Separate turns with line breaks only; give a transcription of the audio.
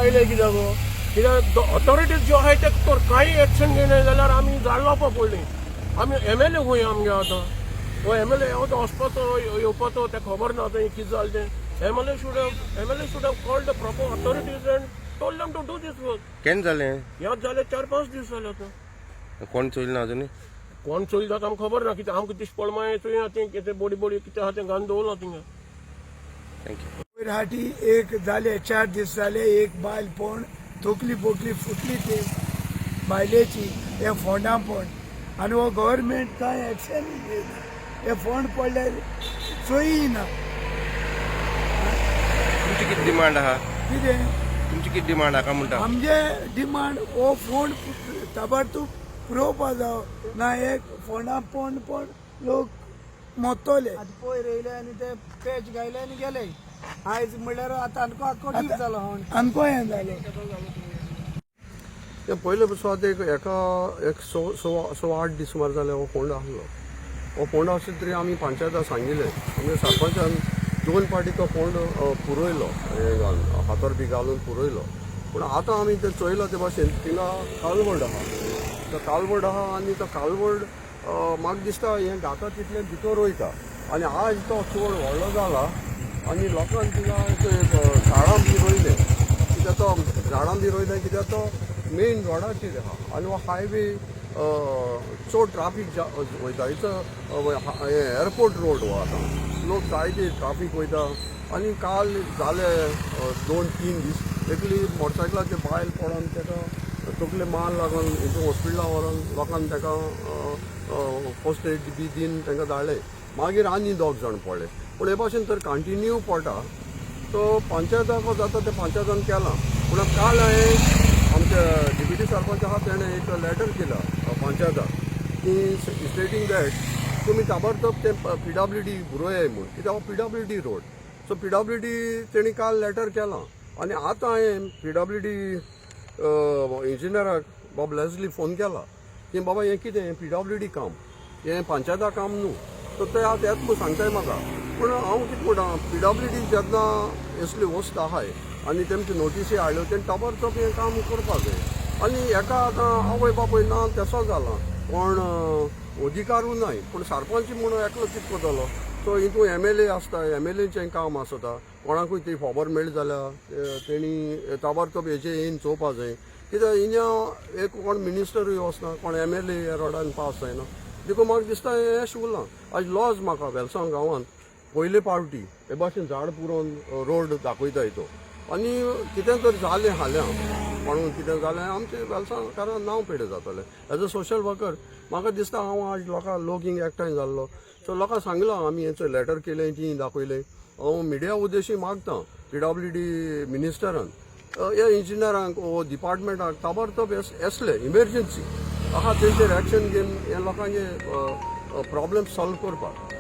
आयले कित्याक? कित्याक ऑथॉरिटीज ज्यो आहाय ते तर कांय एक्शन घेयना जाल्यार आमी झाड लावपा पडली. आमी एमएलए खंय आमगे आतां? हो एमएलए येवता, वचपाचो, येवपाचो, तें खबर ना आतां कितें जालें तें. MLA should have called the proper authorities and told them to do this work.
केन्ना जालें?
याद जाले, 4-5 दीस जाले आतां.
कोण चोयलें ना अजून?
कोण चोयले जाता आमकां खबर ना. कितें आमकां दिश्टी पडलें मागीर चोया, तें कितें बोडी बोडी कितें आहा तें घालून दवरलां थिंगा.
Thank you.
वयर हाटी एक जाले, 4 दीस जाले, एक बायल पण तकली बोकली फुटली ती बायलेची हे फोंडा पण. आनी हो गव्हर्मेंट कांय एक्शन घेयना. हे फोंड पडल्यार चोयी ना.
तुमची कितें डिमांड आहा?
कितें?
तुमची कितें डिमांड आहा काय म्हणटा?
आमचे डिमांड, हो फोंड ताबडतोब पुरोवपा जावो ना एक फोंडा पण पण लोक मोत्तोले.
आतां पयर येयले आनी ते पॅच घायले आनी गेले. आयज म्हणल्यार आतां आमकां आख्खो दीस जालो होण.
आमकां हें जालें.
ते पयले सुवात एक एका एक स स 8 दीस सुमार जाले हो फोंड आसलो. हो फोंड आसलो तरी आमी पंचायताक सांगिल्लें. आमच्या सरपंचान दोन पाटी तो फोंड पुरयलो, हें घालून, हातर बी घालून पुरयलो. पूण आतां आमी तें चोयलां ते भाशेन थिंगा कालवड आहा. तो कालवड आहा आनी तो कालवड म्हाका दिसता हें घाता तितलें भितर वयता आनी आज तो चड व्हडलो जाला आनी लोकांक थिंगा झाडां बी रोयलें. कित्याक तो झाडां बी रोयलें? कित्याक तो मेन रोडाचेर आहा आनी हो हायवे चड ट्राफीक वयता. It's airport road हो. आतां लोक जायते ट्राफीक वयता आनी काल जाले 2-3 दीस एकली मोटरसायकलाचेर बायल पडोन ताका तकले मार लागून हितून हॉस्पिटलान व्हरोन लोकांक ताका फर्स्ट एड बी दिवन तांकां धाडले. मागीर आनी दोग जाण पडले. पूण हे भाशेन तर कंटिन्यू पडटा तो पंचायताक जाता तें पंचायतान केलां. पूण काल हांवें आमच्या डेप्युटी सरपंच आहा तेणें एक लेटर केला पंचायताक की स्टेटींग that तुमी ताबडतोब तें पीडब्ल्यू डी बरोयाय म्हूण, कित्याक हो P W D road. So P W D तेणी काल लेटर केलां आनी आतां हांवें पीडब्ल्यू डी इंजिनियराक बाब लेजली फोन केला की बाबा, हें कितें, हें पीडब्ल्यू डी काम, हें पंचायता काम न्हू. सो ते आतां येत म्हूण सांगताय म्हाका. पूण हांव कितें म्हणटा, पीडब्ल्यू डी जेन्ना असली वस्त आहाय आनी तेमची नोटिसी हाडल्यो, तेणी ताबडतोब हें काम करपाक जाय. आनी हेका आतां आवय बापूय ना तेसो जाला, कोण अधिकारूय नाय. पूण सरपंच म्हणून एकलो कितें करतलो? सो हितून एमएलए आसता, एमएलएचें काम आसता. कोणाकूय ती खबर मेळ्ळी जाल्यार तेणी ताबडतोब हेजें येवन चोवपा जाय. कित्याक हिंगा एक कोण मिनिस्टरूय वचना, कोण एमएलए ह्या रोडान पास जायना. देखून म्हाका दिसता हें अशें उरलां. आज लॉज म्हाका वेलसांव गांवांत पयले पावटी हे भाशेन झाड पुरोवन रोड दाखयता तो. आनी कितें जर जालें हाल्यां म्हणून कितें जालें, आमचें वेलसांवकारां नांव पेडे जातलें. एज अ सोशल वर्कर म्हाका दिसता हांव आज लोकां, लोक हिंग एकठांय जाल्लो, सो लोकांक सांगलां आमी हेचो लेटर केलें, ती दाखयलें. हांव मिडिया उद्देशी मागता पीडब्ल्यू डी मिनिस्टरान ह्या इंजिनियरांक वो डिपार्टमेंटाक ताबडतोब येसले इमर्जन्सी आहा तेंचेर एक्शन घेवन हे लोकांचे प्रॉब्लेम सॉल्व करपाक.